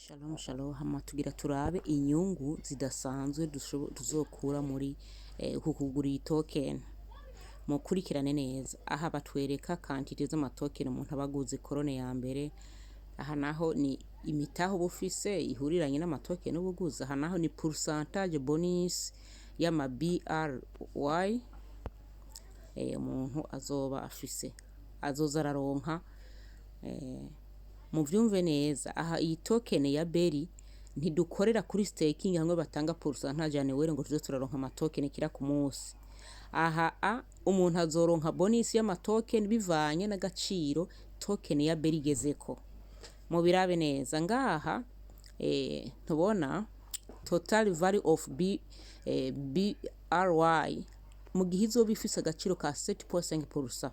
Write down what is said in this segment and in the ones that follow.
Shalom shalom. Hama tugira turabe inyungu zidasanzwe tuzokura muri ku kugura iyi token. Mukurikirane neza. Aha batwereka quantité z'ama token umuntu aba aguze colonne ya mbere. Aha naho ni imitahe uba ufise ihuriranye n'ama token uba uguze. Aha naho ni pourcentage bonus y'ama BRY umuntu azoba afise, azoza araronka. Muvyumve neza, aha iyi token ya Berry ntidukorera kuri staking hamwe batanga pourcentage annuelle ngo tuze turaronka ama token kira ku munsi. Aha a umuntu azoronka bonus y'ama token bivanye n'agaciro token ya Berry igezeko. Mubirabe neza ngaha, tubona total value of BRY mu gihe izoba ifise agaciro ka 7.5%,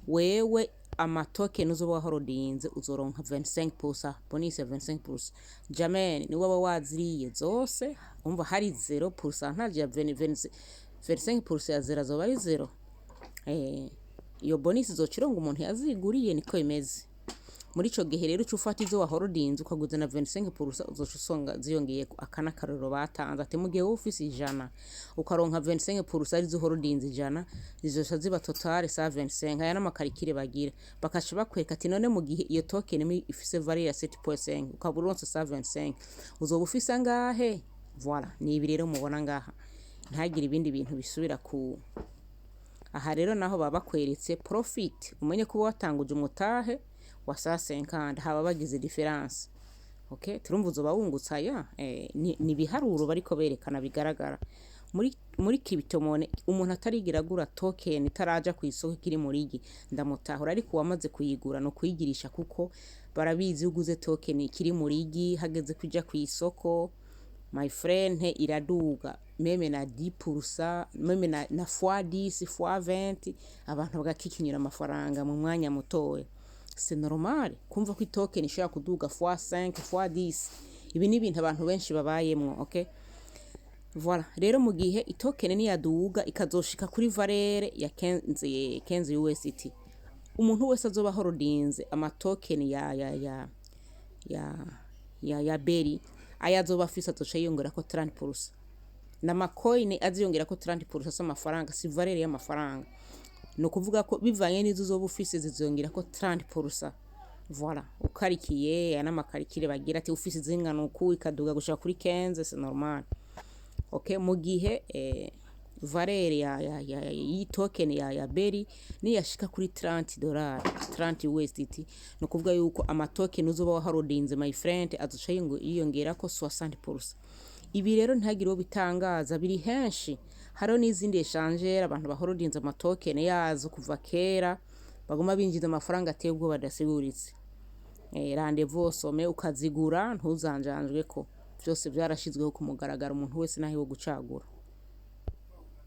wewe ama token uzoba wahorodinze uzoronka 25% bonus ya 25%. Jamen, ni waba waziriye zose, umva hari 0 pourcentage ya 20, 25% ya 0 azoba ari 0. Iyo bonus izoca ironga umuntu yaziguriye, niko bimeze. Muri ico gihe rero uca ufata izo wahorodinze ukaguza na 25%, uzoca usonga ziyongeyeko. Aka n'akarorero batanze, ati mu gihe wowe ufise 100 ukaronka 25% arizo uhorodinze 100, zizoca ziba total 125. Aya n'ama calcul bagira, bakaca bakwereka ati none mu gihe iyo token imwe ifise valeur ya 7.5 ukaba uronse 125, uzoba ufise angahe? Voilà, ni ibi rero mubona ngaha, ntihagire ibindi bintu bisubira ku aha. Rero naho baba bakweretse profit. Umenye kuba watanguje umutahe wa 150, haba bagize différence. Okay, turumva uzoba wungutse aya. Ni ibiharuro bariko berekana bigaragara muri cryptomonnaie. Umuntu atarigira agura token itaraja ku isoko ikiri muri igi, ndamutahura, ariko uwamaze kuyigura no kuyigirisha, kuko barabizi, iyo uguze token ikiri muri igi, hageze kuja ku isoko, my friend, iraduga même na 10%, même na fois 10, fois 20, abantu bagakikinyura amafaranga mu mwanya mutoya. C'est normal kumva ko i token ishobora kuduga fois 5, fois 10. Ibi ni ibintu abantu benshi babayemwo. Okay, voilà. Rero mu gihe i token niyaduga ikazoshika kuri valeur ya 15 USDT, umuntu wese azoba horodinze ama token ya Berry, aya azoba afise azoca yiyongerako 30%. N'ama coin aziyongerako 30%, si amafaranga, si valeur y'amafaranga. Ni ukuvuga ko bivanye n'izo uzoba ufise zizongerako 30%. Voilà, ukarikiye aya n'ama calcul bagira, ati ufise zingana uku ikaduga gushika kuri 15, c'est normal. Okay, mu gihe valeur ya y'iyi token ya Berry niyashika kuri $30, 30 USDT, ni ukuvuga yuko ama token uzoba waharodinze, my friend, azoca yiyongerako 60%. Ibi rero ntihagire uwo bitangaza, biri henshi. Hariho n'izindi échangeur abantu bahorodinze ama token yazo kuva kera, baguma binjiza amafaranga ateye ubwoba adasiguritse. Rendez-vous some ukazigura, ntuzanjanjweko, vyose vyarashizweho ku mugaragaro, umuntu wese nahiwe gucagura.